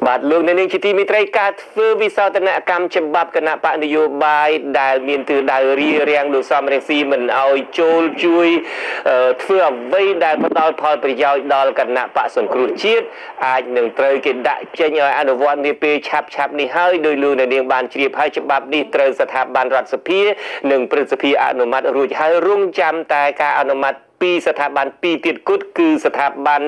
បាទលោកអ្នកនាងជាទីមេត្រីការធ្វើវិសោធនកម្មច្បាប់គណៈបកនយោបាយដែលមានទិសដៅរារាំងលោកសំរងស៊ីមិនឲ្យចូលជួយធ្វើអ្វីដែលផ្ដល់ផលប្រយោជន៍ដល់គណៈបកសង្គ្រោះជាតិអាចនឹងត្រូវគេដាក់ចេញឲ្យអនុវត្តនាពេលឆាប់ឆាប់នេះហើយដោយលោកអ្នកនាងបានជ្រាបហើយច្បាប់នេះត្រូវស្ថាប័នរដ្ឋសភានិងព្រឹទ្ធសភាអនុម័តរួចហើយរងចាំតែការអនុម័តពីស្ថាប័នពីរទៀតគត់គឺស្ថាប័ន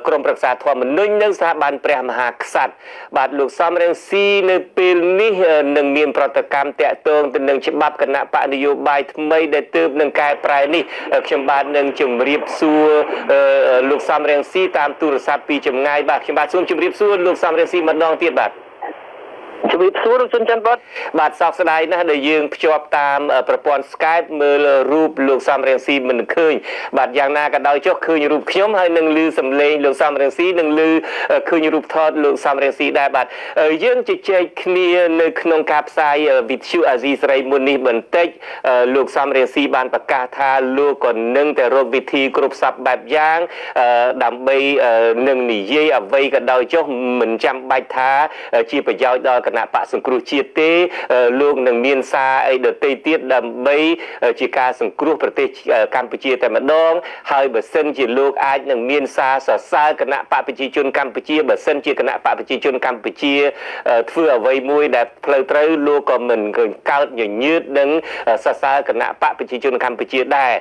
ក្រមប្រឹក្សាធម្មនុញ្ញនិងស្ថាប័នព្រះមហាក្សត្របាទលោកសំរងស៊ីនៅពេលនេះនឹងមានប្រតិកម្មតាក់ទងទៅនឹងច្បាប់គណៈបកនយោបាយថ្មីដែលទើបនឹងកែប្រែនេះខ្ញុំបាទនឹងជម្រាបសួរលោកសំរងស៊ីតាមទូរស័ព្ទពីចម្ងាយបាទខ្ញុំបាទសូមជម្រាបសួរលោកសំរងស៊ីម្ដងទៀតបាទជំរាបសួរលោកជុនច័ន្ទបុតបាទសោកស្ដាយណាស់ដែលយើងភ្ជាប់តាមប្រព័ន្ធ Skype មើលរូបលោកសំរងស៊ីមិនឃើញបាទយ៉ាងណាក៏ដោយចុះឃើញរូបខ្ញុំហើយនឹងឮសំឡេងលោកសំរងស៊ីនឹងឮឃើញរូបថតលោកសំរងស៊ីដែរបាទយើងជជែកគ្នានៅក្នុងការផ្សាយវិទ្យុអាស៊ីសេរីមុននេះបន្តិចលោកសំរងស៊ីបានប្រកាសថាលោកក៏នឹងតែរកវិធីគ្រប់សពបែបយ៉ាងដើម្បីនឹងនិយាយអ្វីក៏ដោយចុះមិនចាំបាច់ថាជាប្រយោជន៍ដល់គណៈបកសង្គ្រោះជាតិទេលោកនឹងមានសារអីដទៃទៀតដើម្បីជាការសង្គ្រោះប្រទេសកម្ពុជាតែម្ដងហើយបើសិនជាលោកអាចនឹងមានសារសរសើរគណៈបកប្រជាជនកម្ពុជាបើសិនជាគណៈបកប្រជាជនកម្ពុជាធ្វើអ្វីមួយដែលផ្លូវត្រូវលោកក៏មិនកើតញញើតនឹងសរសើរគណៈបកប្រជាជនកម្ពុជាដែរ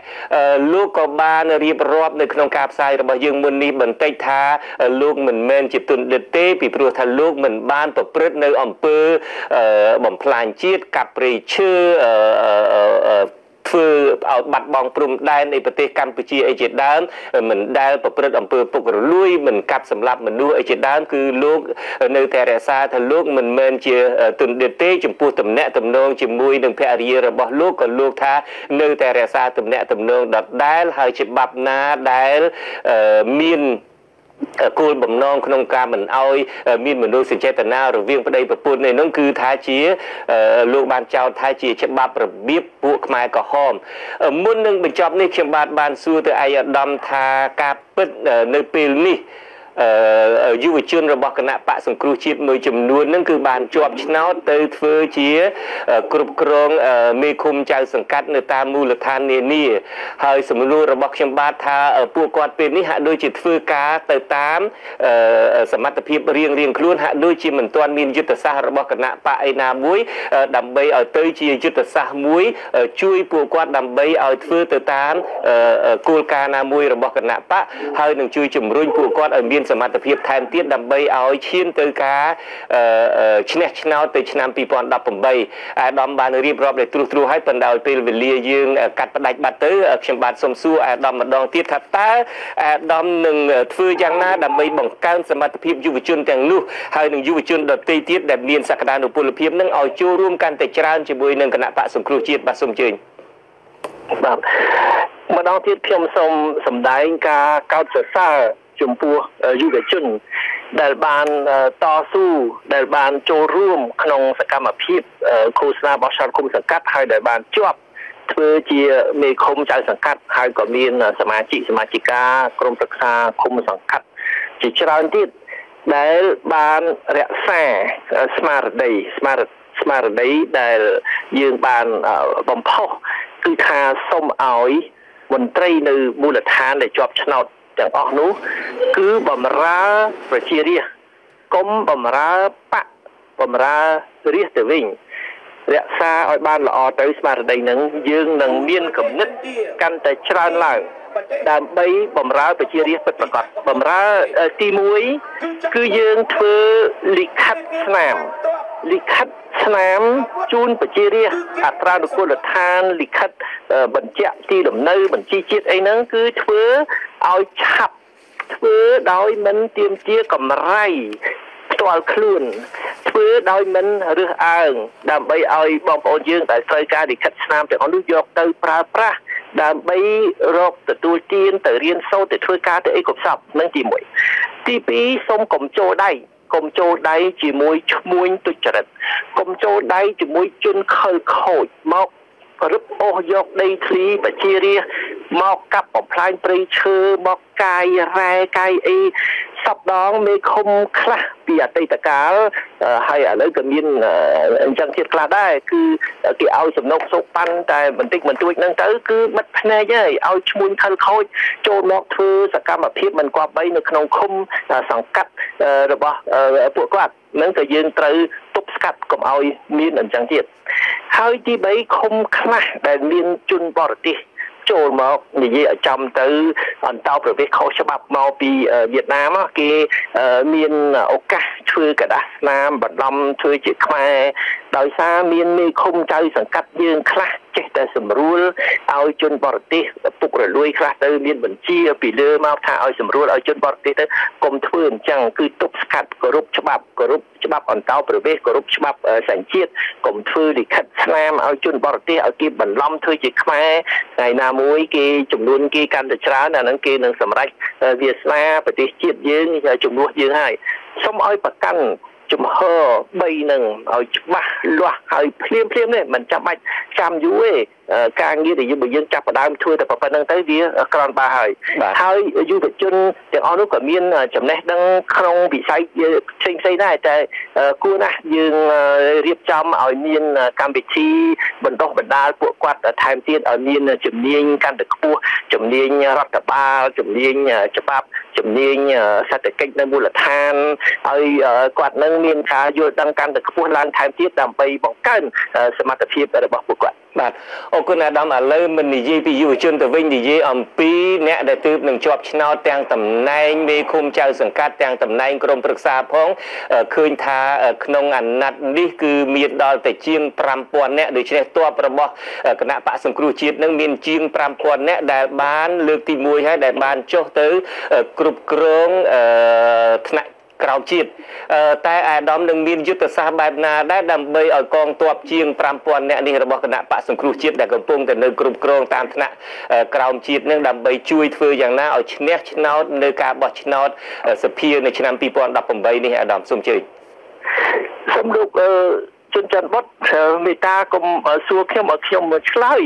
លោកក៏បានរៀបរាប់នៅក្នុងការផ្សាយរបស់យើងមុននេះបន្តិចថាលោកមិនមែនជាទណ្ឌិតទេពីព្រោះថាលោកមិនបានប្រព្រឹត្តនៅអំពើបំផ្លាញជាតិកាប់ព្រៃឈើធ្វើឲ្យបាត់បង់ព្រំដែននៃប្រទេសកម្ពុជាអីជាដើមមិនដែលប្រព្រឹត្តអំពើពុករលួយមិនកាប់សម្លាប់មនុស្សអីជាដើមគឺលោកនៅតែរក្សាថាលោកមិនមែនជាទណ្ឌិតទេចំពោះទំនាក់ទំនងជាមួយនឹងភរិយារបស់លោកក៏លោកថានៅតែរក្សាទំនាក់ទំនងដដែលហើយច្បាប់ណាដែលមានគោលបំណងក្នុងការមិនអោយមានមនោសញ្ចេតនារវាងប្តីប្រពន្ធនេះនោះគឺថាជាលោកបានចោទថាជាច្បាប់របៀបពួកខ្មែរក្រហមមុននឹងបញ្ចប់នេះខ្ញុំបាទបានសួរទៅឯកឧត្តមថាការពិតនៅពេលនេះយុវជនរបស់គណៈបកសង្គ្រោះជាតិមួយចំនួននឹងគឺបានជាប់ឆ្នោតទៅធ្វើជាគ្រប់គ្រងមេឃុំចៅសង្កាត់នៅតាមមូលដ្ឋាននានាហើយសំណួររបស់ខ្ញុំបាទថាពួកគាត់ពេលនេះហាក់ដូចជាធ្វើការទៅតាមសមត្ថភាពរៀងរៀងខ្លួនហាក់ដូចជាមិនទាន់មានយុទ្ធសាស្ត្ររបស់គណៈបកឯណាមួយដើម្បីឲ្យទៅជាយុទ្ធសាស្ត្រមួយជួយពួកគាត់ដើម្បីឲ្យធ្វើទៅតាមគោលការណ៍ណាមួយរបស់គណៈបកហើយនឹងជួយជំរុញពួកគាត់ឲ្យមានសមត្ថភាពថែមទៀតដើម្បីឲ្យឈានទៅការឈ្នះឆ្នោតទៅឆ្នាំ2018អាដាមបានរៀបរាប់ដោយត្រួសត្រាសឲ្យបណ្ដោយពេលវេលាយើងកាត់ផ្ដាច់បាត់ទៅខ្ញុំបាទសូមសួរអាដាមម្ដងទៀតថាតើអាដាមនឹងធ្វើយ៉ាងណាដើម្បីបង្កើនសមត្ថភាពយុវជនទាំងនោះហើយនឹងយុវជនដទៃទៀតដែលមានសក្តានុពលភាពនឹងឲ្យចូលរួមកាន់តែច្រើនជាមួយនឹងគណៈបកសង្គ្រោះជាតិបាទសូមអញ្ជើញបាទម្ដងទៀតខ្ញុំសូមសម្ដែងការកោតសរសើរចំពោះយុវជនដែលបានតស៊ូដែលបានចូលរួមក្នុងសកម្មភាពឃោសនាបោះឆ្នោតឃុំសង្កាត់ហើយដែលបានជាប់ធ្វើជាមេឃុំចៅសង្កាត់ហើយក៏មានសមាជិកសមាជិកាក្រុមប្រឹក្សាឃុំសង្កាត់ជាច្រើនទៀតដែលបានរក្សាស្មារតីដែលយើងបានបំផុសគឺថាសូមឲ្យមន្ត្រីនៅមូលដ្ឋានដែលជាប់ឆ្នោតទាំងអស់នោះគឺបំរើប្រជារាស្ត្រកុំបំរើបកបំរើរាស្ត្រទៅវិញរក្សាឲ្យបានល្អទៅស្មារតីនឹងយើងនឹងមានគំនិតកាន់តែច្រើនឡើងដើម្បីបំរើប្រជារាស្ត្រពិតប្រាកដបំរើទី1គឺយើងធ្វើលិខិតស្នាមលិខិតស្នាមជូនប្រជារាស្ត្រអត្រានុកូលដ្ឋានលិខិតបញ្ជាក់ទីលំនៅបញ្ជីជាតិអីហ្នឹងគឺធ្វើឲ្យឆាប់ធ្វើដោយមិនទាមទារកម្រៃផ្ទាល់ខ្លួនធ្វើដោយមិនរើសអើងដើម្បីឲ្យបងប្អូនយើងដែលត្រូវការលិខិតស្នាមទាំងអស់នោះយកទៅប្រើប្រាស់ដើម្បីរកទទួលទានទៅរៀនសូត្រទៅធ្វើការទៅអីគ្រប់សពនឹងទី1ទី2សូមកុំចូលដៃកុំចូលដៃជាមួយឈ្មួញទុច្ចរិតកុំចូលដៃជាមួយជនខិលខូចមករឹបអូសយកដីធ្លីប្រជារាស្ត្រមកកាប់បំផ្លាញព្រៃឈើមកកាយរ៉ែកាយអី សពដងមេឃុំខ្លះពីអតីតកាលហើយឥឡូវក៏មានអញ្ចឹងទៀតខ្លះដែរគឺគេឲ្យសំណុកសូកប៉ាន់តែបន្តិចបន្តួចហ្នឹងទៅគឺបិទភ្នែកហើយឲ្យឈ្មួញខិលខូចចូលមកធ្វើសកម្មភាពមិនគប្បីនៅក្នុងឃុំសង្កាត់របស់ពួកគាត់នឹងក៏យើងត្រូវទប់ស្កាត់កុំឲ្យមានអញ្ចឹងទៀតហើយទី3ឃុំខ្លះដែលមានជនបរទេសចូលមកនិយាយឲ្យចំទៅអន្តោប្រវេសន៍ខុសច្បាប់មកពីវៀតណាមគេមានឱកាសធ្វើกระดาษស្នាមបន្លំធ្វើជាខ្មែរដោយសារមានមេឃុំចៅសង្កាត់យើងខ្លះចេះតែសម្រួលឲ្យជនបរទេសពុករលួយខ្លះទៅមានបញ្ជាពីលើមកថាឲ្យសម្រួលឲ្យជនបរទេសទៅកុំធ្វើអញ្ចឹងគឺទប់ស្កាត់គោរពច្បាប់គោរពច្បាប់អន្តោប្រវេសន៍គោរពច្បាប់សញ្ជាតិកុំធ្វើលិខិតស្នាមឲ្យជនបរទេសឲ្យគេបន្លំធ្វើជាខ្មែរថ្ងៃណាមួយគេចំនួនគេកាន់តែច្រើនអាហ្នឹងគេនឹងសម្រេចវាសនាប្រទេសជាតិយើងជំនួសយើងហើយសូមឲ្យប្រកាន់ជំហរ3នឹងឲ្យច្បាស់លាស់ហើយភ្លាមភ្លាមនេះមិនចាំបាច់ចាំយូរទេការងារដែលយើងចាប់ផ្ដើមធ្វើតែប៉ុណ្្នឹងទៅវាក្រនបាហើយហើយយុវជនទាំងអស់នោះក៏មានចំណេះដឹងក្នុងវិស័យផ្សេងផ្សេងដែរតែគួរណាស់យើងរៀបចំឲ្យមានកម្មវិធីបណ្ដុះបណ្ដាលពួកគាត់ថែមទៀតឲ្យមានជំនាញកាន់តែខ្ពស់ជំនាញរដ្ឋបាលជំនាញច្បាប់ជំនាញសេដ្ឋកិច្ចនៅមូលដ្ឋានឲ្យគាត់នឹងមានការយល់ដឹងកាន់តែខ្ពស់ឡើងថែមទៀតដើម្បីបង្កើនសមត្ថភាពរបស់ពួកគាត់បាទអរគុណអាដាមឥឡូវមិននិយាយពីយុវជនទៅវិញនិយាយអំពីអ្នកដែលទើបនឹងជាប់ឆ្នោតទាំងតំណែងមេឃុំចៅសង្កាត់ទាំងតំណែងក្រុមប្រឹក្សាផងឃើញថាក្នុងអាណត្តិនេះគឺមានដល់ទៅជាង5000នាក់ដូច្នេះទ័ពរបស់គណៈបក្សសង្គ្រោះជាតិនឹងមានជាង5000នាក់ដែលបានលើកទី1ហើយដែលបានចុះទៅគ្រប់គ្រងថ្នាក់ក្រោមជាតិតែអាដាមនឹងមានយុទ្ធសាស្ត្របែបណាដែរដើម្បីឲ្យកងទ័ពជាង5000នាក់នេះរបស់គណៈបក្សសង្គ្រោះជាតិដែលកំពុងតែនៅគ្រប់គ្រងតាមថ្នាក់ក្រោមជាតិនឹងដើម្បីជួយធ្វើយ៉ាងណាឲ្យឈ្នះឆ្នោតនៅការបោះឆ្នោតសភានៅឆ្នាំ2018នេះអាដាមសូមជឿសូមលោកជនច័ន្ទបុតមេត្តាកុំសួរខ្ញុំឲ្យខ្ញុំឆ្លើយ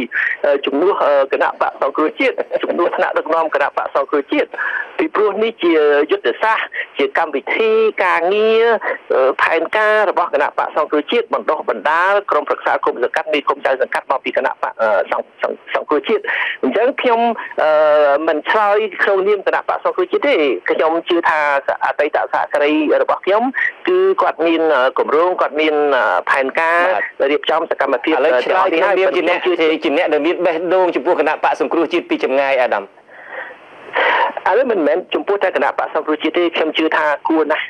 ជំនួសគណៈបក្សសង្គ្រោះជាតិជំនួសថ្នាក់ដឹកនាំគណៈបក្សសង្គ្រោះជាតិពីព្រោះនេះជាយុទ្ធសាស្ត្រជាកម្មវិធីការងារផែនការរបស់គណៈបក្សសង្គ្រោះជាតិបណ្ដុះបណ្ដាលក្រុមប្រឹក្សាគុំសង្កាត់មេឃុំចៅសង្កាត់មកពីគណៈបក្សសង្គ្រោះជាតិអញ្ចឹងខ្ញុំមិនឆ្លើយក្នុងនាមគណៈបក្សសង្គ្រោះជាតិទេខ្ញុំជឿថាអតីតសហការីរបស់ខ្ញុំគឺគាត់មានគម្រោងគាត់មានផែនការរៀបចំសកម្មភាពឥឡូវឆ្លើយក្នុងនាមជាអ្នកដែលមានបេះដូងចំពោះគណៈបក្សសង្គ្រោះជាតិពីចម្ងាយអាដាមឥឡូវមិនមែនចំពោះតែគណៈបក្សសង្គ្រោះជាតិទេខ្ញុំជឿថាគួរណាស់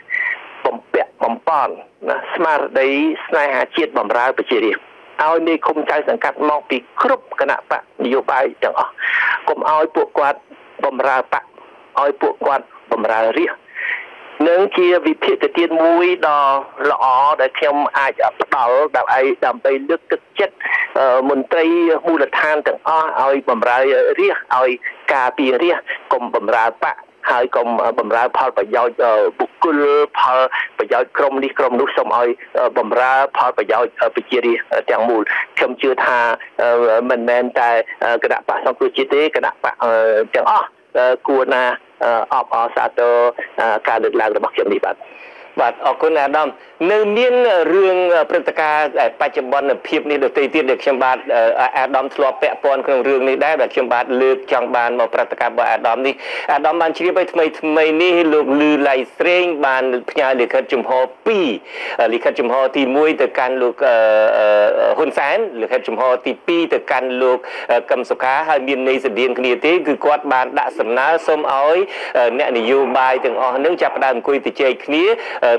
បំពាក់បំប៉នណាស្មារតីស្នេហាជាតិបម្រើប្រជារាស្ត្រឲ្យមេឃុំចៅសង្កាត់មកពីគ្រប់គណៈបក្សនយោបាយទាំងអស់កុំឲ្យពួកគាត់បម្រើបក្សឲ្យពួកគាត់បម្រើរាស្ត្រនឹងជាវិភាគទានមួយដ៏ល្អដែលខ្ញុំអាចផ្ដល់ដើម្បីលើកទឹកចិត្តមន្ត្រីមូលដ្ឋានទាំងអស់ឲ្យបម្រើរាស្ត្រឲ្យការពាររាស្ត្រកុំបម្រើបក្សហើយកុំបម្រើផលប្រយោជន៍បុគ្គលផលប្រយោជន៍ក្រុមនេះក្រុមនោះសូមឲ្យបម្រើផលប្រយោជន៍ប្រជារាស្ត្រទាំងមូលខ្ញុំជឿថាមិនមែនតែគណៈបក្សសង្គ្រោះជាតិទេគណៈបក្សទាំងអស់គួរណាអបអរសាទរការលើកឡើងរបស់ខ្ញុំនេះបាទបាទអរគុណអាដាមនៅមានរឿងព្រឹត្តិការណ៍បច្ចុប្បន្នភាពនេះដទៃទៀតដែលខ្ញុំបាទអាដាមធ្លាប់ពាក់ព័ន្ធក្នុងរឿងនេះដែរដែលខ្ញុំបាទលើកចង់បានមកព្រឹត្តិការណ៍របស់អាដាមនេះអាដាមបានជ្រាបឲ្យថ្មីថ្មីនេះលោកលឺឡៃស្រេងបានផ្ញើលិខិតចំហ2លិខិតចំហទី1ទៅកាន់លោកហ៊ុនសែនលិខិតចំហទី2ទៅកាន់លោកកឹមសុខាហើយមានន័យស្តៀងគ្នាទេគឺគាត់បានដាក់សំណើសុំឲ្យអ្នកនយោបាយទាំងអស់នឹងចាប់ផ្ដើមអង្គុយជជែកគ្នា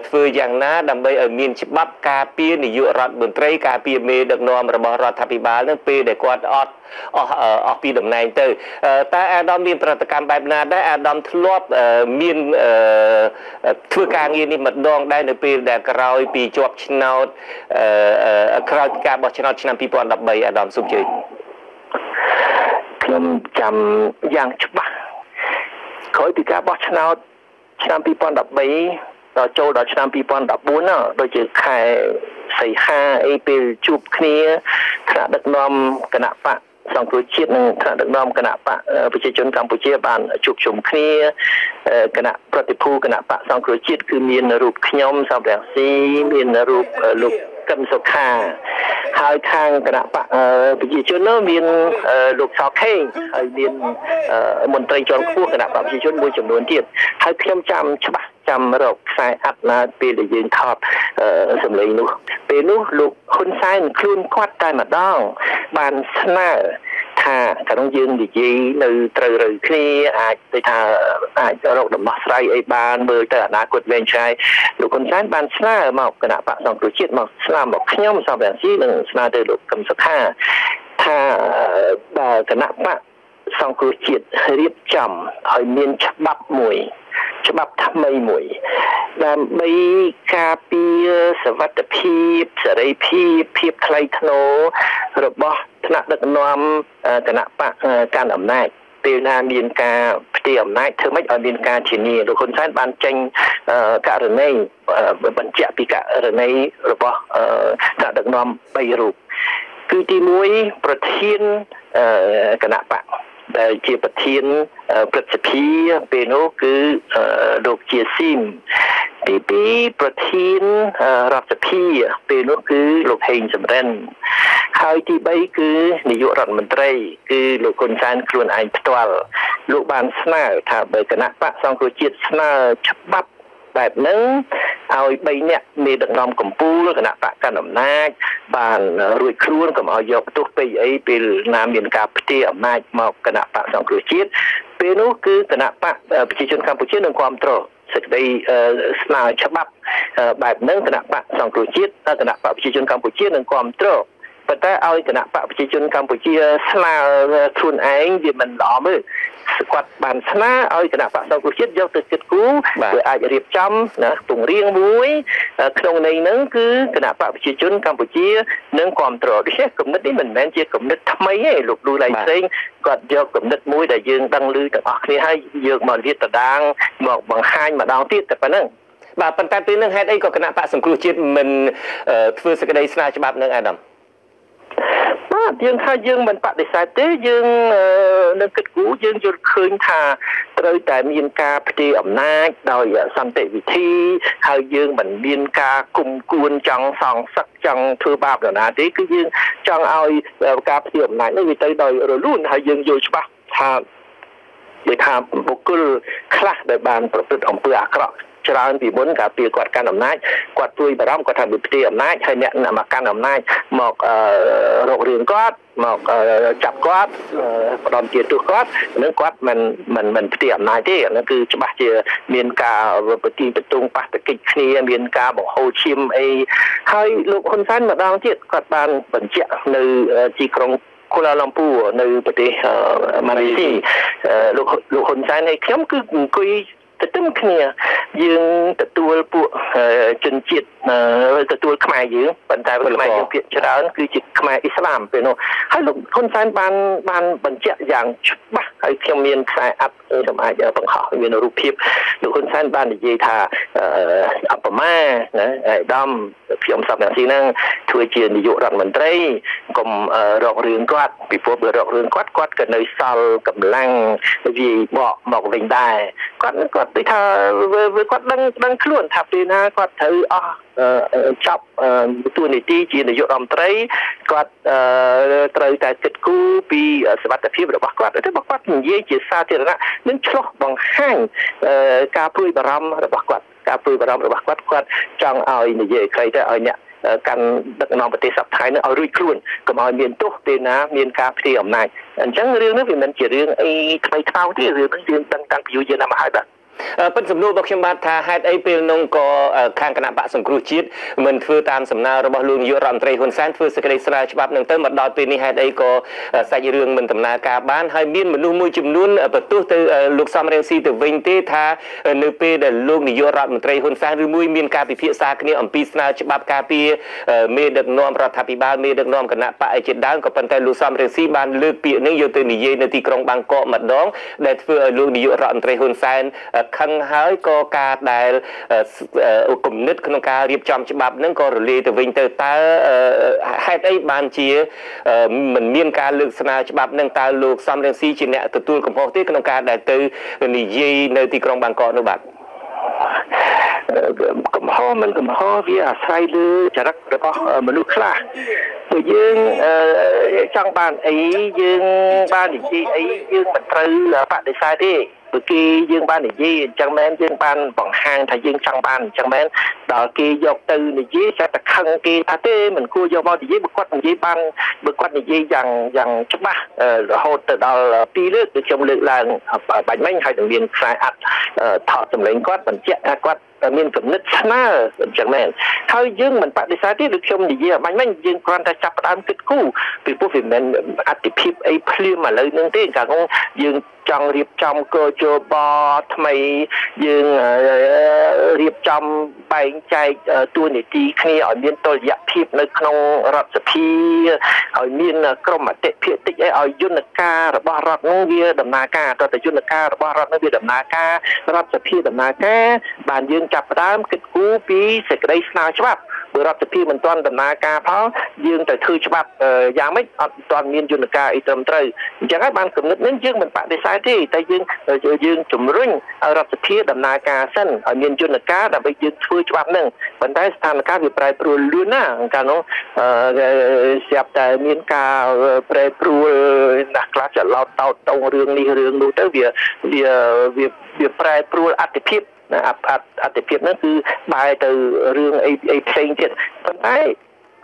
ធ្វើយ៉ាងណាដើម្បីឲ្យមានច្បាប់ការពារនាយករដ្ឋមន្ត្រីការពារមេដឹកនាំរបស់រដ្ឋាភិបាលនឹងពេលដែលគាត់អត់អស់ពីតំណែងទៅតើអាដាមមានប្រតិកម្មបែបណាដែរអាដាមធ្លាប់មានធ្វើការងារនេះម្ដងដែរនៅពេលដែលក្រោយពីជាប់ឆ្នោតក្រោយការបោះឆ្នោតឆ្នាំ2013អាដាមសូមជឿខ្ញុំចាំយ៉ាងច្បាស់ក្រោយពីការបោះឆ្នោតឆ្នាំ2013ដល់ចូលដល់ឆ្នាំ2014ណាដូចជាខែសីហាអីពេលជួបគ្នាថ្នាក់ដឹកនាំគណៈបក្ស សង្គ្រោះជាតិ និងថ្នាក់ដឹកនាំគណៈបកប្រជាជនកម្ពុជាបានជួបជុំគ្នា។ គណៈប្រតិភូគណៈបកសង្គ្រោះជាតិ គឺមានរូបខ្ញុំសំរងស៊ី មានរូបលោកកឹមសុខា ហើយខាងគណៈបកប្រជាជននោះមានលោកសខេង ហើយមានមន្ត្រីជាន់ខ្ពស់គណៈបកប្រជាជនមួយចំនួនទៀត។ ហើយខ្ញុំចាំច្បាស់ ចាំរកខ្សែអាត់ណាពេលដែលយើងថតសម្លេងនោះ ពេលនោះលោកហ៊ុនសែនខ្លួនគាត់តែម្ដងបានស្នើថា កាលនោះយើងនិយាយនៅត្រូវរូវគ្នា អាចដូចថាអាចរកដំណោះស្រាយអីបាន មើលទៅអនាគតវែងឆ្ងាយ។ លោកហ៊ុនសែនបានស្នើមកគណៈបកសង្គ្រោះជាតិ មកស្នើមកខ្ញុំសំរងស៊ី និងស្នើទៅលោកកឹមសុខាថា បើគណៈបកសង្គ្រោះជាតិរៀបចំឲ្យមានច្បាប់មួយ ច្បាប់ថ្មីមួយ ដើម្បីការពារសវត្ថភាព សេរីភាព ភាពថ្លៃថ្នូររបស់ថ្នាក់ដឹកនាំគណៈបកកាន់អំណាច ពេលណាមានការផ្ទេរអំណាច ធ្វើម៉េចឲ្យមានការធានា។ លោកហ៊ុនសែនបានចេញករណីបញ្ជាក់ពីករណីរបស់ថ្នាក់ដឹកនាំ3រូប គឺទី1 ប្រធានគណៈបកដែលជាប្រធានព្រឹទ្ធសភាពេលនោះ គឺលោកជាស៊ីម ទី2 ប្រធានរដ្ឋសភាពេលនោះគឺលោកហេងសំរិន ហើយទី3 គឺនាយករដ្ឋមន្ត្រី គឺលោកហ៊ុនសែនខ្លួនឯងផ្ទាល់។ លោកបានស្នើថា បើគណៈបកសង្គ្រោះជាតិស្នើច្បាប់បែបហ្នឹងឲ្យ3នាក់មេដឹកនាំកម្ពុជាគណៈបកកណ្ដាលអំណាចបានរួចខ្លួន កុំឲ្យយកទោសពេកអី ពេលណាមានការផ្ទេរអំណាចមកគណៈបកសង្គ្រោះជាតិ ពេលនោះគឺគណៈបកប្រជាជនកម្ពុជានឹងគ្រប់គ្រងសេចក្តីស្នើច្បាប់បែបហ្នឹង គណៈបកសង្គ្រោះជាតិ គណៈបកប្រជាជនកម្ពុជានឹងគ្រប់គ្រង។ ប៉ុន្តែឲ្យគណៈបកប្រជាជនកម្ពុជាស្នើខ្លួនឯងវាមិនល្អមើល គាត់បានស្នើឲ្យគណៈបកសង្គ្រោះជាតិយកទៅគិតគូរ វាអាចរៀបចំណាពង្រៀងមួយ ក្នុងន័យហ្នឹងគឺគណៈបកប្រជាជនកម្ពុជានឹងគ្រប់គ្រង។ ដូច្នេះគំនិតនេះមិនមែនជាគំនិតថ្មីទេ លោកលូឡៃសេងគាត់យកគំនិតមួយដែលយើងដឹងឮទាំងអស់គ្នា ហើយយកមកលាតត្រដាងមកបង្ហាញម្ដងទៀតតែប៉ុណ្្នឹង។ បាទ ប៉ុន្តែពេលហ្នឹងហេតុអីក៏គណៈបកសង្គ្រោះជាតិមិនធ្វើសេចក្តីស្នើច្បាប់នឹងអាដាម? បាទ យើងថាយើងមិនបដិសេធទេ យើងនឹងគិតគូរ។ យើងយល់ឃើញថាត្រូវតែមានការផ្ទេរអំណាចដោយសន្តិវិធី ហើយយើងមិនមានការគុំគួនចង់សងសឹកចង់ធ្វើបាបនរណាទេ គឺយើងចង់ឲ្យការផ្ទេរអំណាចនេះវាទៅដោយរលូន។ ហើយយើងយល់ច្បាស់ថា ដូចថាបុគ្គលខ្លះដែលបានប្រព្រឹត្តអំពើអាក្រក់ច្រើនពីមុន កាលពីគាត់កាន់អំណាច គាត់ព្រួយបារម្ភ គាត់ថាវាផ្ទេរអំណាចហើយ អ្នកមកកាន់អំណាចមករករឿងគាត់ មកចាប់គាត់ ផ្ដំជាទោសគាត់នឹង គាត់មិនមិនមិនផ្ទេរអំណាចទេ។ អានោះគឺច្បាស់ជាមានការបទីបតុងប៉ះតកិច្ចគ្នា មានការបង្ហូរឈាមអី។ ហើយលោកហ៊ុនសែនម្ដងទៀតគាត់បានបញ្ជាក់នៅទីក្រុងកូឡាឡាំពូនៅប្រទេសម៉ាឡេស៊ី លោកហ៊ុនសែនហើយខ្ញុំគឺអង្គុយទទឹមគ្នា យើងទទួលពួកជនជាតិ ទទួលខ្មែរយើង ប៉ុន្តែខ្មែរយើងភាគច្រើនគឺជាខ្មែរអ៊ីស្លាមពេលនោះ។ ហើយលោកហ៊ុនសែនបានបញ្ជាក់យ៉ាងច្បាស់ ហើយខ្ញុំមានខ្សែអាត់ ខ្ញុំអាចបង្ហោះមានរូបភាព លោកហ៊ុនសែនបាននិយាយថា អបមាណា អាយដាមខ្ញុំសំរងស៊ីហ្នឹងធ្វើជានាយករដ្ឋមន្ត្រី កុំរករឿងគាត់ ពីព្រោះបើរករឿងគាត់ គាត់ក៏នៅសល់កម្លាំងវាយបកមកវិញដែរ។ គាត់គាត់ដូចថាគាត់ដឹងខ្លួនថាពេលណាគាត់ត្រូវអស់ចប់តួនាទីជានាយករដ្ឋមន្ត្រី គាត់ត្រូវតែគិតគូរពីសុវត្ថិភាពរបស់គាត់។ តែបើគាត់និយាយជាសាធារណៈ នឹងឆ្លោះបង្ហាញការព្រួយបារម្ភរបស់គាត់ ការព្រួយបារម្ភរបស់គាត់ គាត់ចង់ឲ្យនិយាយខ្លីទៅ ឲ្យអ្នកកាន់ដឹកនាំប្រទេសសប្តាហ៍នេះឲ្យរួចខ្លួន កុំឲ្យមានទោសពេលណាមានការផ្ទេរអំណាច។ អញ្ចឹងរឿងនេះវាមិនជារឿងអីថ្មីថ្មោងទេ រឿងនេះយើងដឹងតាំងពីយូរយារណាស់មកហើយ។ បាទ ពិតសំណួររបស់ខ្ញុំបាទថា ហេតុអីពេលនោះក៏ខាងគណៈបកសង្គ្រោះជាតិមិនធ្វើតាមសំណើរបស់លោកនាយករដ្ឋមន្ត្រីហ៊ុនសែន ធ្វើសេចក្តីស្នើច្បាប់នឹងទៅ មកដល់ពេលនេះហេតុអីក៏សាច់រឿងមិនដំណើរការបាន? ហើយមានមនុស្សមួយចំនួនបន្ទោសទៅលោកសំរងស៊ីទៅវិញទេថា នៅពេលដែលលោកនាយករដ្ឋមន្ត្រីហ៊ុនសែនឬមួយមានការពិភាក្សាគ្នាអំពីស្នើច្បាប់ការពារមេដឹកនាំរដ្ឋាភិបាល មេដឹកនាំគណៈបកអីជាដើម ក៏ប៉ុន្តែលោកសំរងស៊ីបានលើកពាក្យនេះយកទៅនិយាយនៅទីក្រុងបាងកកម្ដង ដែលធ្វើឲ្យលោកនាយករដ្ឋមន្ត្រីហ៊ុនសែន ខឹង ហើយក៏ការដែលគំនិតក្នុងការរៀបចំច្បាប់ហ្នឹងក៏រលាយទៅវិញទៅ។ តើហេតុអីបានជាមិនមានការលើកស្នើច្បាប់នឹង? តើលោកសំរងស៊ីជាអ្នកទទួលកំហុសទេក្នុងការដែលទៅនិយាយនៅទីក្រុងបាងកកនោះ? បាទ កំហុសមិនកំហុស វាអាស្រ័យលើចរិតរបស់មនុស្សខ្លះ។ ព្រោះយើងចង់បានអី យើងបាននិយាយអី យើងមិនត្រូវបដិសេធទេ ព្រោះគេយើងបាននិយាយអញ្ចឹងមែន យើងបានបង្ហាញថាយើងចង់បានអញ្ចឹងមែន ដល់គេយកទៅនិយាយ ចាត់តែខឹងគេថាទេ មិនគួរយកមកនិយាយ។ បើគាត់និយាយបាន បើគាត់និយាយយ៉ាងច្បាស់រហូតទៅដល់ពីរលើក ដូចខ្ញុំលើកឡើងបាញ់មិញ ហើយនឹងមានខ្សែអាត់ថតសម្លេងគាត់បញ្ជាក់ថាគាត់មានគំនិតស្នើអញ្ចឹងមែន ហើយយើងមិនបដិសេធទេ។ ដូចខ្ញុំនិយាយបាញ់មិញ យើងគ្រាន់តែចាប់ផ្ដើមគិតគូរ ពីព្រោះវាមិនអតិភិបអីភ្លាមឥឡូវហ្នឹងទេ។ កាលនោះយើងចង់រៀបចំកជបថ្មី យើងរៀបចំបែងចែកតួនាទីគ្នាឲ្យមានតុល្យភាពនៅក្នុងរដ្ឋសភា ឲ្យមានក្រុមអតិភាគតិចអី ឲ្យយន្តការរបស់រដ្ឋនោះវាដំណើរការ។ តើតែយន្តការរបស់រដ្ឋនោះវាដំណើរការ រដ្ឋសភាដំណើរការ បានយើងចាប់ផ្ដើមគិតគូរពីសេចក្តីស្នើច្បាប់។ បើរដ្ឋសភាមិនទាន់ដំណើរការផង យើងទៅធ្វើច្បាប់យ៉ាងម៉េច? អត់ទាន់មានយន្តការអីត្រឹមត្រូវ។ អញ្ចឹងហើយបានគំនិតនេះយើងមិនបដិសេធទេ តែយើងជំរុញឲ្យរដ្ឋសភាដំណើរការសិន ឲ្យមានយន្តការដើម្បីយើងធ្វើច្បាប់ហ្នឹង។ ប៉ុន្តែស្ថានភាពវាប្រែប្រួលលឿនណាស់ កាលនោះស្រាប់តែមានការប្រែប្រួលណាស់ ខ្លះច្រឡោតតោតតងរឿងនេះរឿងនោះទៅ វាវាវាវាប្រែប្រួលអតិភិបណា អតិភិបហ្នឹងគឺបែរទៅរឿងអីអីផ្សេងទៀត។ ប៉ុន្តែ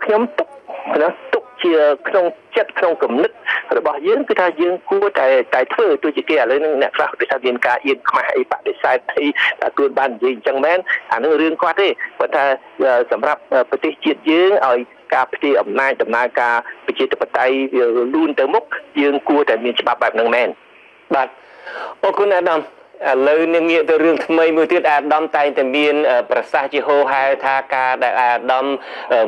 ខ្ញុំទុកណា ទុកជាក្នុងចិត្តក្នុងគំនិតរបស់យើង គឺថាយើងគួរតែធ្វើ។ ទោះជាគេឥឡូវហ្នឹងអ្នកខ្លះដូចថាមានការអៀនខ្មាស់អី បដិសេធអី តែខ្លួនបាននិយាយអញ្ចឹងមែន អានឹងរឿងគាត់ទេ ប៉ុន្តែសម្រាប់ប្រទេសជាតិយើង ឲ្យការផ្ទេរអំណាច ដំណើរការប្រជាធិបតេយ្យវាលូនទៅមុខ យើងគួរតែមានច្បាប់បែបហ្នឹងមែន។ បាទ អរគុណអាដាម។ ឥឡូវនឹងងាកទៅរឿងថ្មីមួយទៀត។ អាដាមតែងតែមានប្រសាសន៍ជាហោហែថា ការដែលអាដាម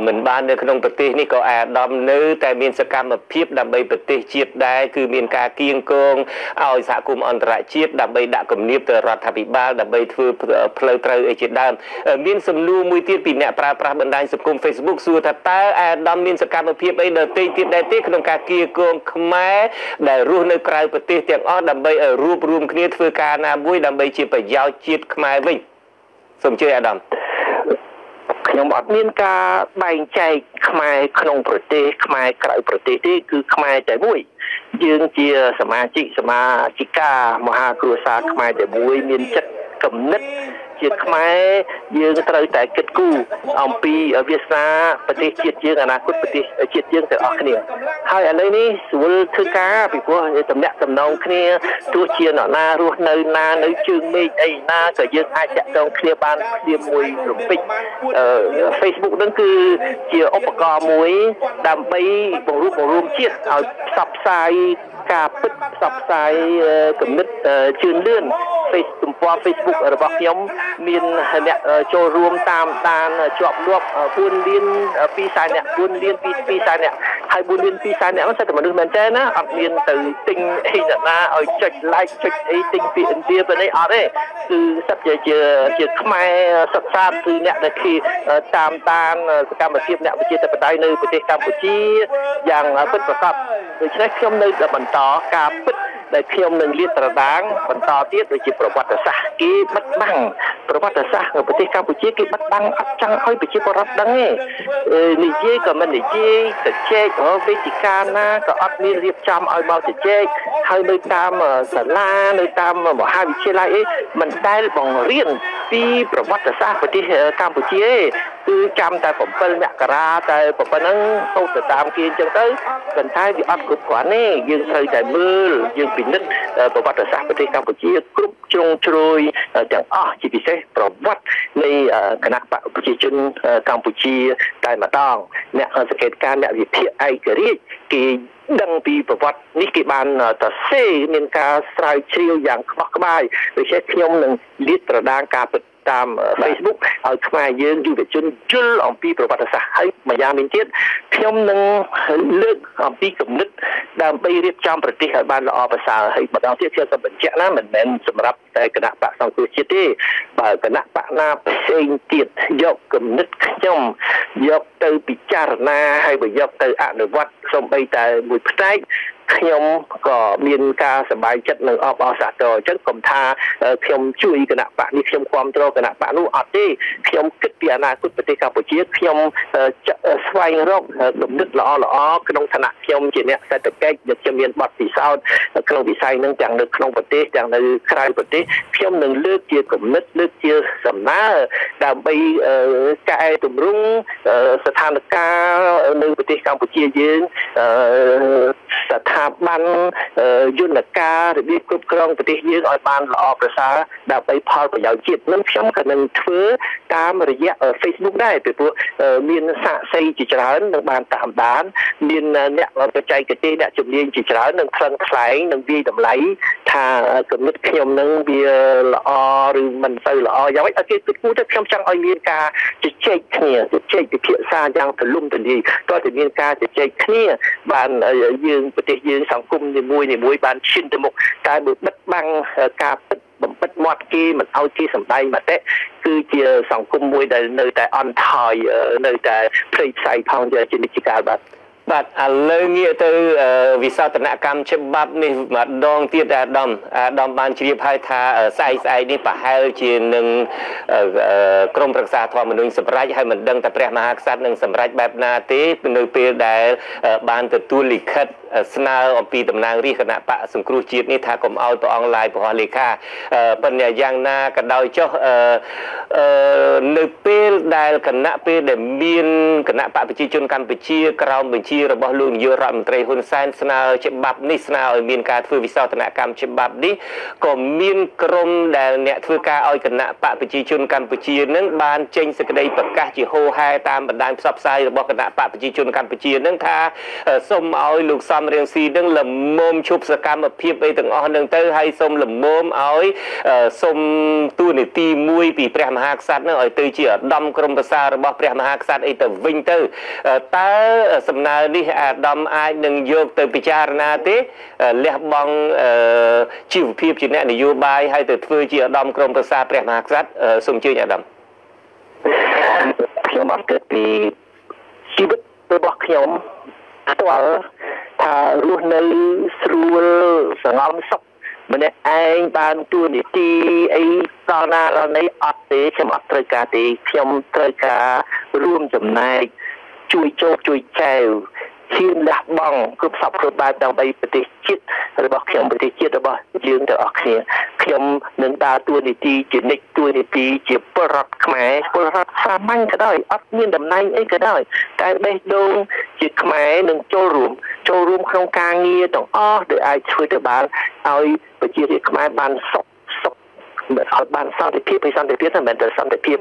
មិនបាននៅក្នុងប្រទេសនេះ ក៏អាដាមនៅតែមានសកម្មភាពដើម្បីប្រទេសជាតិដែរ គឺមានការគៀងគងឲ្យសហគមន៍អន្តរជាតិដើម្បីដាក់គំនាបទៅរដ្ឋាភិបាលដើម្បីធ្វើផ្លូវត្រូវអីជាដើម។ មានសំណួរមួយទៀតពីអ្នកប្រើប្រាស់បណ្ដាញសង្គម Facebook សួរថា តើអាដាមមានសកម្មភាពអីដទៃទៀតដែរទេ ក្នុងការគៀងគងខ្មែរដែលរស់នៅក្រៅប្រទេសទាំងអស់ ដើម្បីឲ្យរួបរួមគ្នាធ្វើការណាមួយដើម្បីជាប្រយោជន៍ជាតិខ្មែរវិញ? សូមជឿអាដាម ខ្ញុំអត់មានការបែងចែកខ្មែរក្នុងប្រទេស ខ្មែរក្រៅប្រទេសទេ គឺខ្មែរតែមួយ។ យើងជាសមាជិកសមាជិកាមហាគ្រួសារខ្មែរតែមួយ មានចិត្តគំនិតជាខ្មែរ យើងត្រូវតែគិតគូរអំពីវាសនាប្រទេសជាតិយើង អនាគតប្រទេសជាតិយើងទាំងអស់គ្នា។ ហើយឥឡូវនេះស្រួលធ្វើការ ពីព្រោះតំណាក់តំណងគ្នា ទោះជានរណារស់នៅណា នៅជើងមេឃអីណា ក៏យើងអាចតាក់ទងគ្នាបានភ្លាមមួយរំពេច។ Facebook នឹងគឺជាឧបករណ៍មួយដើម្បីបង្រួបបង្រួមជាតិ ឲ្យផ្សព្វផ្សាយការពិត ផ្សព្វផ្សាយគំនិតជឿនលឿន។ Face ទំព័រ Facebook របស់ខ្ញុំមានអ្នកចូលរួមតាមដានជាប់លាប់4លាន2សែនអ្នក 4លាន2សែនអ្នក ហើយ4លាន2សែនអ្នកហ្នឹងសិតតែមនុស្សមែនតើណា អត់មានទៅទិញអីណាឲ្យចុច like ចុចអីទិញពីឥណ្ឌាទៅនេះអត់ទេ គឺសិតជាជាខ្មែរសុទ្ធសាធ គឺអ្នកដែលគេតាមដានសកម្មភាពអ្នកប្រជាធិបតេយ្យនៅប្រទេសកម្ពុជាយ៉ាងពិតប្រាកដ។ ដូច្នេះខ្ញុំនៅតែបន្តការពិតដែលខ្ញុំនឹងលាតត្រដាងបន្តទៀត ដូចជាប្រវត្តិសាស្ត្រគេបិទបាំង ប្រវត្តិសាស្ត្រនៅប្រទេសកម្ពុជាគេបិទបាំង អត់ចង់ឲ្យប្រជាពលរដ្ឋដឹងទេ និយាយក៏មិននិយាយ ទៅជែកវេទិកាណាក៏អត់មានរៀបចំឲ្យមកជជែក ហើយនៅតាមសាលា នៅតាមមហាវិទ្យាល័យអី មិនដែលបង្រៀនពីប្រវត្តិសាស្ត្រប្រទេសកម្ពុជាទេ គឺចាំតែ7មករាតែប៉ុណ្ណឹង សូត្រទៅតាមគេអញ្ចឹងទៅ ប៉ុន្តែវាអត់គ្រប់គ្រាន់ទេ។ យើងត្រូវតែមើល យើងពិនិត្យប្រវត្តិសាស្ត្រប្រទេសកម្ពុជាគ្រប់ជ្រុងជ្រោយទាំងអស់ ជាពិសេសប្រវត្តិនៃគណៈបកប្រជាជនកម្ពុជាតែម្ដង។ អ្នកសង្កេតការ អ្នកវិភាគឯករាជ្យគេដឹងពីប្រវត្តិនេះ គេបានតសេមានការស្រាវជ្រាវយ៉ាងក្បោះក្បាយ ដូច្នេះខ្ញុំនឹងលាតត្រដាងការពិត។ តាម Facebook ឲ្យខ្មែរយើងយុវជនយល់អំពីប្រវត្តិសាស្ត្រហើយម្យ៉ាងវិញទៀតខ្ញុំនឹងលើកអំពីគំនិតដើម្បីរៀបចំប្រទេសឲ្យបានល្អប្រសើរហើយម្ដងទៀតខ្ញុំសូមបញ្ជាក់ណាមិនមែនសម្រាប់តែគណៈបកសង្គ្រោះជាតិទេបើគណៈបកណាផ្សេងទៀតយកគំនិតខ្ញុំយកទៅពិចារណាហើយបើយកទៅអនុវត្តសូម្បីតែមួយផ្នែកខ្ញុំក៏មានការសប្បាយចិត្តនិងអបអរសាទរអញ្ចឹងកុំថាខ្ញុំជួយគណៈបកនេះខ្ញុំគ្រប់គ្រងគណៈបកនោះអត់ទេខ្ញុំគិតពីអនាគតប្រទេសកម្ពុជាខ្ញុំស្វែងរកគំនិតល្អល្អក្នុងឋានៈខ្ញុំជាអ្នកសេដ្ឋកិច្ចខ្ញុំមានបទពិសោធន៍ក្នុងវិស័យនឹងទាំងនៅក្នុងប្រទេសទាំងនៅក្រៅប្រទេសខ្ញុំនឹងលើកជាគំនិតលើកជាសំណើដើម្បីកែតម្រង់ស្ថានភាពនៅប្រទេសកម្ពុជាយើងស្ថាប័នយន្តការរបៀបគ្រប់គ្រងប្រទេសយើងឲ្យបានល្អប្រសើរដើម្បីផលប្រយោជន៍ជាតិនឹងខ្ញុំក៏នឹងធ្វើតាមរយៈ Facebook ដែរពីព្រោះមានសាក្សីជាច្រើននឹងបានតាមដានមានអ្នកបច្ចេកទេសអ្នកជំនាញជាច្រើននឹងថ្លឹងថ្លែងនឹងវាយតម្លៃថាគំនិតខ្ញុំនឹងវាល្អឬមិនសូវល្អយ៉ាងម៉េចឲ្យគេគិតគូរទៅខ្ញុំចង់ឲ្យមានការជជែកគ្នាជជែកពិភាក្សាយ៉ាងទូលំទូលាយក៏តែមានការជជែកគ្នាបានយើងប្រទេសយើងសង្គមនីមួយនីមួយបានឈានទៅមុខតែបើបិទបាំងការពិតបំបិតមាត់គេមិនឲ្យគេសម្ដែងមតិគឺជាសង្គមមួយដែលនៅតែអន់ថយនៅតែព្រៃផ្សៃផងជានិច្ចកាលបាទបាទឥឡូវងាកទៅវិសោធនកម្មច្បាប់នេះម្ដងទៀតអាដាមបានជ្រាបហើយថាស្អែកនេះប្រហែលជានឹងក្រមប្រឹក្សាធម្មនុញ្ញសម្រេចហើយមិនដឹងតែព្រះមហាក្សត្រនឹងសម្រេចបែបណាទេនៅពេលដែលបានទទួលលិខិតស្នើអំពីតំណាងរាស្ត្រគណៈបកសង្គ្រោះជាតិនេះថាកុំឲ្យព្រះអង្គឡាយព្រះហស្ថលេខាប៉ុន្តែយ៉ាងណាក៏ដោយចុះនៅពេលដែលគណៈពេលដែលមានគណៈបកប្រជាជនកម្ពុជាក្រោមបញ្ជារបស់លោកនាយករដ្ឋមន្ត្រីហ៊ុនសែនស្នើច្បាប់នេះស្នើឲ្យមានការធ្វើវិសោធនកម្មច្បាប់នេះក៏មានក្រុមដែលអ្នកធ្វើការឲ្យគណៈបកប្រជាជនកម្ពុជានឹងបានចេញសេចក្តីប្រកាសជាហូហែតាមបណ្ដាញផ្សព្វផ្សាយរបស់គណៈបកប្រជាជនកម្ពុជានឹងថាសូមឲ្យលោកសំរងស៊ីនឹងលំមឈប់សកម្មភាពអីទាំងអស់នឹងទៅហើយសូមលំមឲ្យសូមតួនាទីមួយពីព្រះមហាក្សត្រនឹងឲ្យទៅជាឧត្តមក្រុមប្រឹក្សារបស់ព្រះមហាក្សត្រអីទៅវិញទៅតើសំណើនេះអាដាមអាចនឹងយកទៅពិចារណាទេលះបង់ជីវភាពជាអ្នកនយោបាយហើយទៅធ្វើជាឧត្តមក្រុមប្រឹក្សាព្រះមហាក្សត្រសូមអញ្ជើញអាដាមខ្ញុំអត់គិតពីជីវិតរបស់ខ្ញុំផ្ទាល់ថារស់នៅស្រួលសងំសុខម្នាក់ឯងបានទួនាទីអីដល់ណាដល់ណីអត់ទេខ្ញុំអត់ត្រូវការទេខ្ញុំត្រូវការរួមចំណែកជួយជោគជួយចែវហ៊ានលះបង់គ្រប់សពគ្រប់បែបដើម្បីប្រទេសជាតិរបស់ខ្ញុំប្រទេសជាតិរបស់យើងទាំងអស់គ្នាខ្ញុំនឹងដើរតួនាទីជានិច្ចតួនាទីជាពលរដ្ឋខ្មែរពលរដ្ឋសាមញ្ញក៏ដោយអត់មានតំណែងអីក៏ដោយតែបេះដូងជាខ្មែរនឹងចូលរួមក្នុងការងារទាំងអស់ដែលអាចធ្វើទៅបានឲ្យប្រជារាស្ត្រខ្មែរបានសុខឲ្យបានសន្តិភាពហើយសន្តិភាពមិនមែនតែសន្តិភាព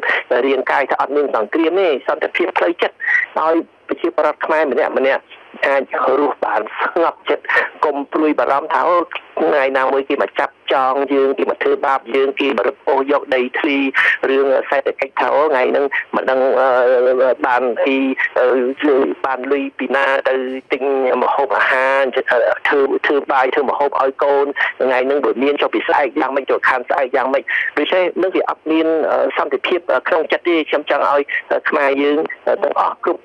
រាងកាយថាអត់មានសង្គ្រាមទេសន្តិភាពផ្លូវចិត្តឲ្យប្រជាពលរដ្ឋខ្មែរម្នាក់ម្នាក់អាចរស់បានស្ងប់ចិត្តកុំព្រួយបារម្ភថាអូថ្ងៃណាមួយគេមកចាប់ចងយើងគេមកធ្វើបាបយើងគេមករឹបអូសយកដីធ្លីរឿងសេដ្ឋកិច្ចថាអូថ្ងៃហ្នឹងមិនដឹងបានអីបានលុយពីណាទៅទិញម្ហូបអាហារធ្វើបាយធ្វើម្ហូបឲ្យកូនថ្ងៃហ្នឹងបើមានចុះពីស្អែកយ៉ាងម៉េចទៅខានស្អែកយ៉ាងម៉េចដូច្នេះនឹងវាអត់មានសន្តិភាពក្នុងចិត្តទេខ្ញុំចង់ឲ្យខ្មែរយើងទាំងអស់គ្រប់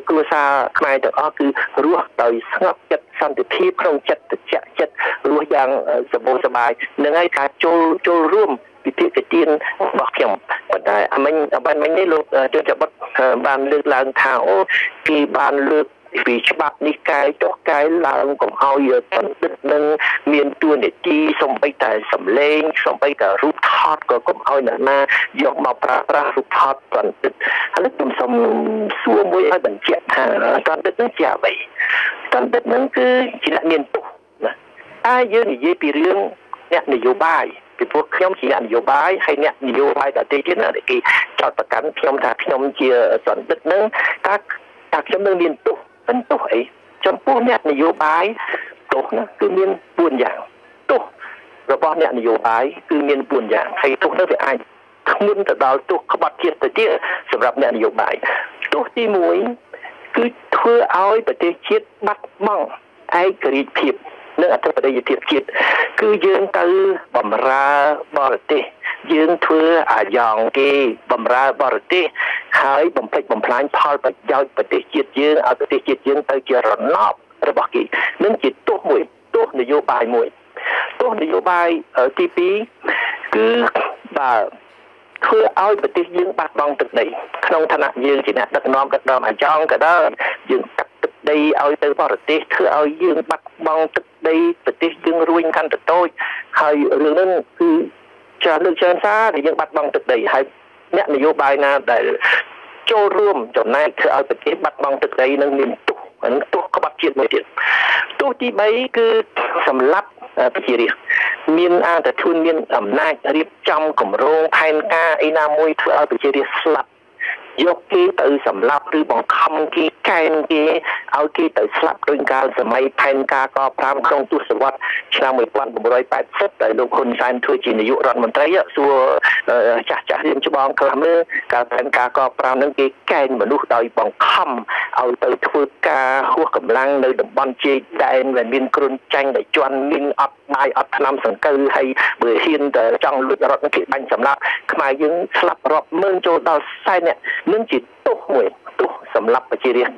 គ្រួសារខ្មែរទាំងអស់គឺរស់ដោយស្ងប់ចិត្តសន្តិភាពក្នុងចិត្តត្រជាក់ចិត្តរស់យ៉ាងសម្បូរសប្បាយនឹងហើយការចូលរួមពិភាក្សាទានរបស់ខ្ញុំប៉ុន្តែអាមិញបានមិញនេះលោកជនចបុតបានលើកឡើងថាអូគេបានលើកពីច្បាប់នេះកែចុះកែឡើងកុំឲ្យបណ្ឌិតនឹងមានតួនាទីសំបីតែសម្លេងសំបីតែរូបថតក៏កុំឲ្យអ្នកណាយកមកប្រើប្រាស់រូបថតបណ្ឌិតឥឡូវខ្ញុំសូមសួរមួយឲ្យបញ្ជាក់ថាបណ្ឌិតនឹងជាអ្វីបណ្ឌិតនឹងគឺជាអ្នកមានទោសណាតែយើងនិយាយពីរឿងអ្នកនយោបាយពីព្រោះខ្ញុំជាអ្នកនយោបាយហើយអ្នកនយោបាយដទៃទៀតណាគេចោទប្រកាន់ខ្ញុំថាខ្ញុំជាបណ្ឌិតនឹងតើខ្ញុំនឹងមានទោសទោសអីចំពោះអ្នកនយោបាយទោសណាគឺមាន4យ៉ាងទោសរបស់អ្នកនយោបាយគឺមាន4យ៉ាងហើយទោសនោះវាអាច ធ្ងន់ទៅដល់ទោសក្បត់ជាតិទៅទៀតសម្រាប់អ្នកនយោបាយ។ ទោសទី1 គឺធ្វើឲ្យប្រទេសជាតិបាត់បង់ឯករាជ្យភាពនិងអធិបតេយ្យភាពជាតិ គឺយើងទៅបំរើបរទេស យើងធ្វើអាយ៉ងគេបំរើបរទេស ហើយបំផ្លិចបំផ្លាញផលប្រយោជន៍ប្រទេសជាតិយើង ឲ្យប្រទេសជាតិយើងទៅជារណបរបស់គេ នឹងជាទោសមួយ ទោសនយោបាយមួយ។ ទោសនយោបាយទី2 គឺបើធ្វើឲ្យប្រទេសយើងបាត់បង់ទឹកដី ក្នុងឋានៈយើងជាអ្នកដឹកនាំ ដឹកនាំអាយ៉ងក៏ដោយ យើងកាត់ទឹកដីឲ្យទៅបរទេស ធ្វើឲ្យយើងបាត់បង់ទឹកដី ប្រទេសយើងរួញកាន់តែតូច ហើយរឿងហ្នឹងគឺច្រើនលើកច្រើនសារដែលយើងបាត់បង់ទឹកដី ហើយអ្នកនយោបាយណាដែលចូលរួមចំណែកធ្វើឲ្យប្រទេសបាត់បង់ទឹកដីនឹងមានទោស នឹងទោសក្បត់ជាតិមួយទៀត។ ទោសទី3 គឺសម្លាប់ប្រជារាស្ត្រ មានអាតធនមានអំណាចរៀបចំគម្រោងផែនការអីណាមួយធ្វើឲ្យប្រជារាស្ត្រស្លាប់ យកគេទៅសម្លាប់ ឬបង្ខំគេ កែនគេឲ្យគេទៅស្លាប់ ដោយកាលសម័យផែនការក5 ក្នុងទសវត្សឆ្នាំ1980 ដែលលោកហ៊ុនសែនធ្វើជានាយករដ្ឋមន្ត្រី។ សួរចាស់ចាស់រៀនច្បងខ្លះមើល កាលផែនការក5ហ្នឹង គេកែនមនុស្សដោយបង្ខំឲ្យទៅធ្វើការហួសកម្លាំងនៅតំបន់ជ័យដែន ដែលមានគ្រុនចាញ់ ដែលជន់មីន អត់បាយអត់ថ្នាំសង្កូវ ហើយបើហ៊ានតែចង់លួចរត់ គេបាញ់សម្លាប់។ ខ្មែរយើងស្លាប់រាប់ម៉ឺនចូលដល់សែននាក់ នឹងជាទោសមួយ ទោសសម្រាប់ប្រជារាស្ត្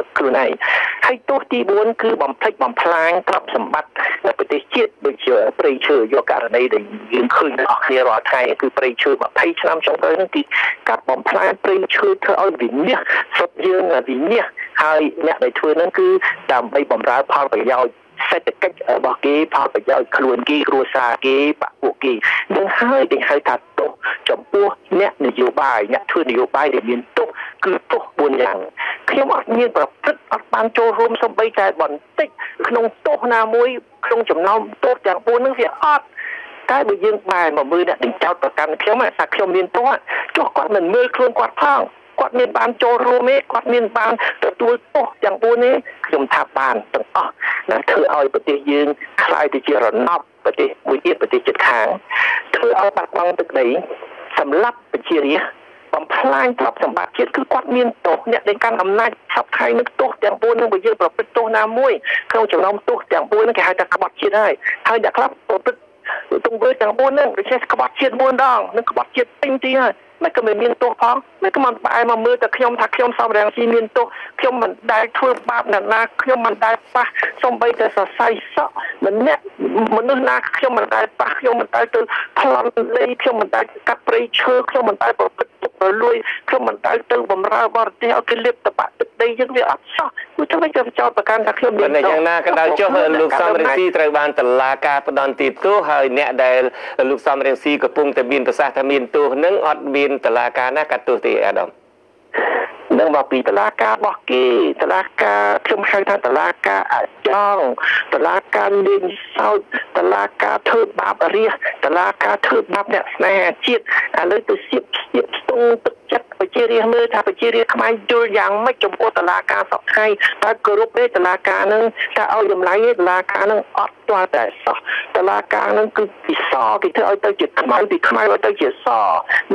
រខ្លួនឯង។ ហើយទោសទី4 គឺបំផ្លិចបំផ្លាញទ្រព្យសម្បត្តិប្រទេសជាតិ ដូចជាព្រៃឈើ យកករណីដែលយើងឃើញទាំងអស់គ្នារាល់ថ្ងៃ គឺព្រៃឈើ20ឆ្នាំចុងក្រោយហ្នឹង គឺកាប់បំផ្លាញព្រៃឈើ ធ្វើឲ្យវិនាសស្រុកយើងវិនាស ហើយអ្នកដែលធ្វើហ្នឹងគឺដើម្បីបំរើផលប្រយោជន៍សេដ្ឋកិច្ចរបស់គេ ផលប្រយោជន៍ខ្លួនគេ គ្រួសារគេ បពួកគេនឹង ហើយដែលហៅថាទោសចំពោះអ្នកនយោបាយ អ្នកធ្វើនយោបាយដែលមានទោស គឺទោស4យ៉ាង។ ខ្ញុំអត់មានប្រព្រឹត្ត អត់បានចូលរួមសំបីតែបន្តិចក្នុងទោសណាមួយក្នុងចំណោមទោសទាំង4នឹង វាអត់។ តែបើយើងបែរមកមើលអ្នកដែលចោតប្រកាន់ខ្ញុំថាខ្ញុំមានទោស ចុះគាត់មិនមើលខ្លួនគាត់ផង គាត់មានបានចូលរួមទេ គាត់មានបានទទួលទោសទាំង4នេះ? ខ្ញុំថាបានទាំងអស់ណា ធ្វើឲ្យប្រទេសយើងក្លាយទៅជារណបប្រទេសមួយទៀត ប្រទេសជិតខាង ធ្វើឲ្យបាត់បង់ទឹកដី សម្លាប់ប្រជារាស្ត្រ បំផ្លាញទ្រព្យសម្បត្តិជាតិ គឺគាត់មានទោស។ អ្នកដែលកាន់អំណាចសពថ្ងៃនឹងទោសទាំង4នឹង បើយើងប្រព្រឹត្តទោសណាមួយក្នុងចំណោមទោសទាំង4នឹង គេហៅថាក្បត់ជាតិហើយ។ ហើយអ្នកខ្លះប្រព្រឹត្តទង្វើទាំង4ហ្នឹង ដូច្នេះក្បត់ជាតិ4ដង នឹងក្បត់ជាតិពេញទីហើយ មិនក៏មិនមានទោសផង មិនក៏មិនបែរមកមើលតែខ្ញុំថាខ្ញុំសំរងស៊ីមានទោស។ ខ្ញុំមិនដែលធ្វើបាបអ្នកណា ខ្ញុំមិនដែលប៉ះសំបីតែសរសៃសក់ម្នាក់មនុស្សណា ខ្ញុំមិនដែលប៉ះ ខ្ញុំមិនដែលទៅប្លន់ដី ខ្ញុំមិនដែលកាត់ព្រៃឈើ ខ្ញុំមិនដែលប្រព្រឹត្តទុករលួយ ខ្ញុំមិនដែលទៅបំរើបរទេសឲ្យគេលេបតបាក់ទឹកដីយើង វាអត់សោះ។ គូធ្វើម៉េចក៏ចោទប្រកាន់ថាខ្ញុំមានទោស? យ៉ាងណាក៏ដោយចុះ លោកសំរងស៊ីត្រូវបានតឡាការផ្ដន្ទាទោស ហើយអ្នកដែលលោកសំរងស៊ីកំពុងតែមានប្រសាសន៍ថាមានទោសនឹង អត់មានតឡាការណាកាត់ទោសទេអាដាម នឹងមកពីតឡាការរបស់គេ តឡាការខ្ញុំហៅថាតឡាការអាចង តឡាការលេងសើច តឡាការធ្វើបាបរាជ តឡាការធ្វើបាបអ្នកស្នេហាជាតិ។ ឥឡូវទៅសៀបសៀបស្ទង់ទឹកចិត្តប្រជារាស្ត្រមើល ថាប្រជារាស្ត្រខ្មែរយល់យ៉ាងម៉េចចំពោះតឡាការសពថ្ងៃ តើគោរពទេតឡាការនឹង តើឲ្យតម្លៃទេតឡាការនឹង? អត់ទាល់តែសោះ។ តឡាការនឹងគឺពីសគេធ្វើឲ្យទៅជាខ្មៅ ពីខ្មៅឲ្យទៅជាស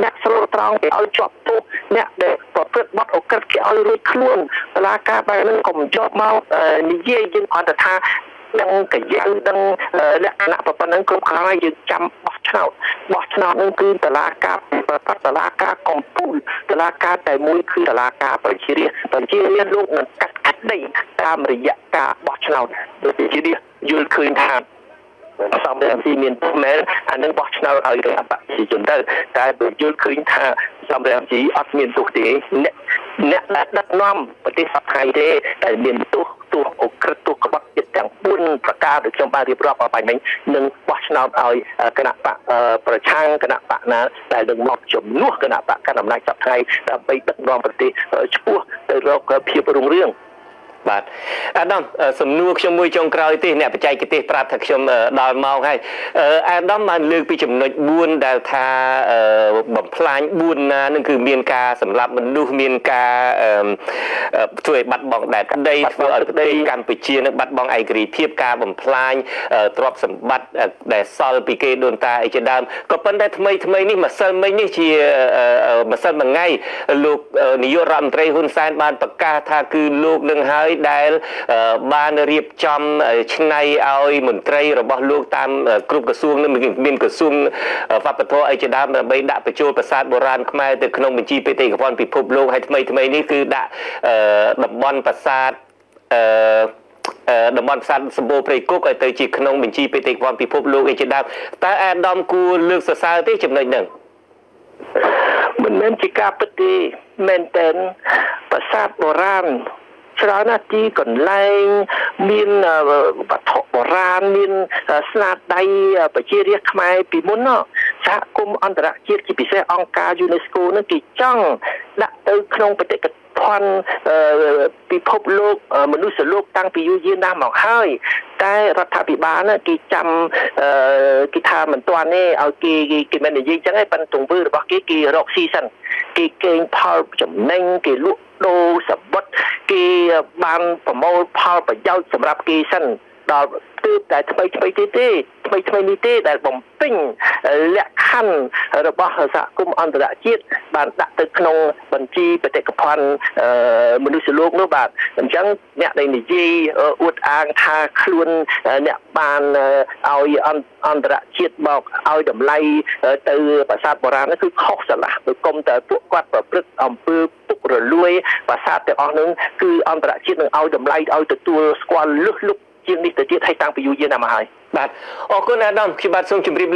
អ្នកស្លូតត្រង់គេឲ្យជាប់ទោស អ្នកដែលប្រព្រឹត្តបទឧក្រិដ្ឋគេឲ្យរួចខ្លួន។ តឡាការបែបហ្នឹងកុំយកមកនិយាយ យើងគ្រាន់តែថាដឹងកាយដឹងលក្ខណៈប៉ុណ្ណឹងគ្រប់គ្រាន់ហើយ។ យើងចាំបោះឆ្នោត បោះឆ្នោតហ្នឹងគឺតឡាការប្រកាស តឡាការកំពូល តឡាការតែមួយ គឺតឡាការប្រជារាស្ត្រ។ ប្រជារាស្ត្រលោកនឹងកាត់ក្តីតាមរយៈការបោះឆ្នោត។ ប្រជារាស្ត្រយល់ឃើញថាសំរងស៊ីមានទោសមែន អានឹងបោះឆ្នោតឲ្យគណៈបព្វជិជនទៅ តែបើយល់ឃើញថាសំរងស៊ីអត់មានទោសទេ អ្នកដែលដឹកនាំប្រទេសសប្តាហ៍ទេតែមានទោស ទោសអក្រិត ទោសក្បត់ជាតិទាំង4ប្រការដែលខ្ញុំបានរៀបរាប់អបាញ់មិញ នឹងបោះឆ្នោតឲ្យគណៈបកប្រឆាំង គណៈបកណាដែលនឹងមកជំនួសគណៈបកកណ្ដាលអំណាចសប្តាហ៍ ដើម្បីដឹកនាំប្រទេសឆ្ពោះទៅរកភាពរុងរឿង។ បាទអាដាមសំណួរខ្ញុំមួយចុងក្រោយទេអ្នកបច្ចេកទេសប្រាប់ថាខ្ញុំដល់ម៉ោងហើយអាដាមបានលើកពីចំណុច4ដែលថាបំផ្លាញ4ណានឹងគឺមានការសម្លាប់មនុស្សមានការធ្វើឲ្យបាត់បង់ដែនដីធ្វើឲ្យប្រទេសកម្ពុជានឹងបាត់បង់ឯករាជ្យភាពការបំផ្លាញទ្រព្យសម្បត្តិដែលសល់ពីគេដូនតាអីជាដើមក៏ប៉ុន្តែថ្មីថ្មីនេះម្សិលមិញនេះជាម្សិលមួយថ្ងៃលោកនាយករដ្ឋមន្ត្រីហ៊ុនសែនបានប្រកាសថាគឺលោកនឹងហើយដែលបានរៀបចំឆ្នៃឲ្យមន្ត្រីរបស់លោកតាមគ្រប់ក្រសួងនឹងមានក្រសួងវប្បធម៌អីជាដើមដើម្បីដាក់បញ្ចូលប្រាសាទបុរាណខ្មែរទៅក្នុងបញ្ជីបេតិកភណ្ឌពិភពលោកហើយថ្មីថ្មីនេះគឺដាក់តំបន់ប្រាសាទតំបន់ប្រាសាទសម្បូរព្រៃគុកឲ្យទៅជាក្នុងបញ្ជីបេតិកភណ្ឌពិភពលោកអីជាដើមតើអាដាមគួរលើកសរសើរទេចំណុចហ្នឹងមិនមែនជាការពិតទេមែនតើប្រាសាទបុរាណច្រើនណាស់ទីកន្លែងមានវត្ថុបុរាណមានស្នាដៃប្រជារាស្ត្រខ្មែរពីមុនណសហគមន៍អន្តរជាតិជាពិសេសអង្គការ UNESCO នឹងគេចង់ដាក់ទៅក្នុងបេតិកភណ្ឌពិភពលោកមនុស្សលោកតាំងពីយូរយារណាស់មកហើយតែរដ្ឋាភិបាលណាគេចាំគេថាមិនទាន់ទេឲ្យគេគេមិននិយាយចឹងឯងប៉ុន្តែទង្វើរបស់គេគេរកស៊ីសិនគេកេងផលចំណេញគេលក់ដូរសម្បត្តិគេបានប្រមូលផលប្រយោជន៍សម្រាប់គេសិនដល់ទើបតែថ្មីថ្មីទេទេថ្មីថ្មីនេះទេដែលបំពេញលក្ខខណ្ឌរបស់សហគមន៍អន្តរជាតិបានដាក់ទៅក្នុងបញ្ជីបេតិកភណ្ឌមនុស្សលោកនោះបាទអញ្ចឹងអ្នកដែលនិយាយអួតអាងថាខ្លួនអ្នកបានឲ្យអន្តរជាតិមកឲ្យតម្លៃទៅប្រាសាទបុរាណនោះគឺខុសស្រឡះព្រោះគុំតែពួកគាត់ប្រព្រឹត្តអំពើពុករលួយប្រាសាទទាំងអស់នោះគឺអន្តរជាតិនឹងឲ្យតម្លៃឲ្យទទួលស្គាល់លឹះលុកជាងនេះទៅទៀតហើយតាំងពីយូរយារណាស់មកហើយបាទអរគុណអាដាមខ្ញុំបាទសូមជម្រាប